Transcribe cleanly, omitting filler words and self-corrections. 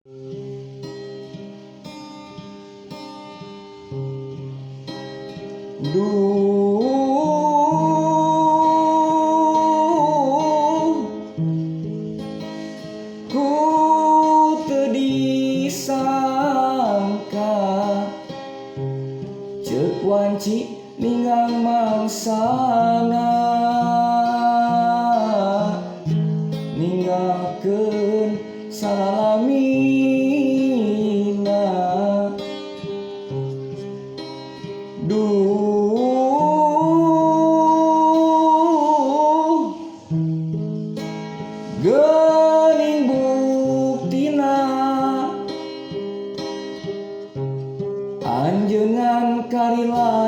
Duh, ku teu disangka, ceuk wanci ninggang mangsana, ninggalkeun salalamina. Duh, geuning buktina anjeunna karila.